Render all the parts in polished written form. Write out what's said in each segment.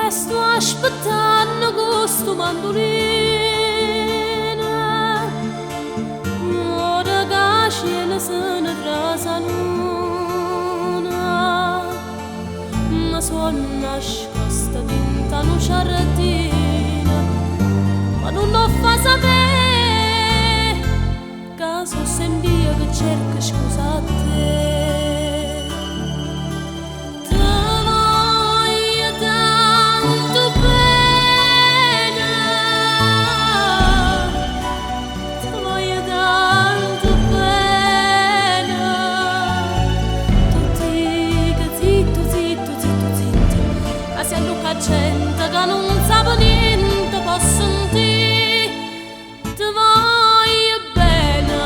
Sto aspettanno cu 'stu mandulino, ora ca 'a cielo se ne trase 'a luna, me so' nascosta dint'a nu ciardino, ma nun 'o ffa sapè ca so' semp'io che cerco scusa a te. Te voglio tanto bene, te voglio tanto bene. T'o dico zitto zitto zitto zitto, ca si allucca 'a gente ca nun sape niente po' sentì. Te voglio bene.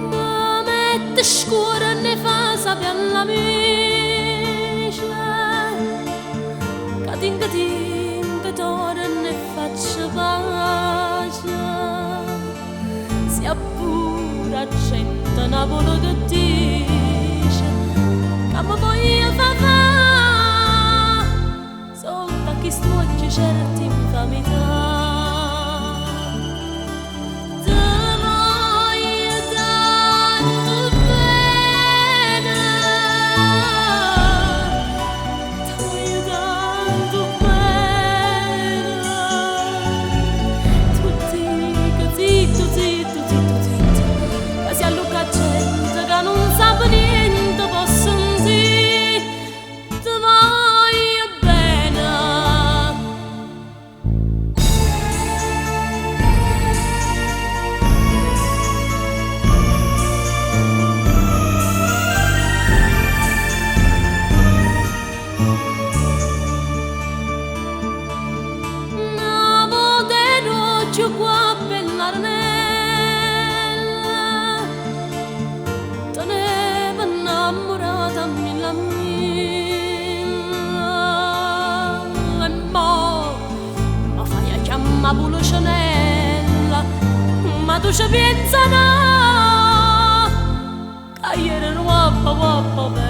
Me mette scuorno 'e fa sapè all'amice ca tinco tinco torno e faccio pace. Si appura 'a gente 'e Napule che dice ca me voglio fa fa sotto a chist'uocchie certe infamità. Te voglio tanto bene, te voglio tanto bene. T'o dico zitto zitto zitto zitto, ca si allucca 'a gente ca nun sape niente po' sentì. Te voglio bene. Na vota ero cchiù guappo 'e Larenella, Tenevo 'e 'nnammurate a mille a mille. E mo me faje chiammà Pullecenella, ma tu ce pienze o no? Ca i' ero guappo guappo.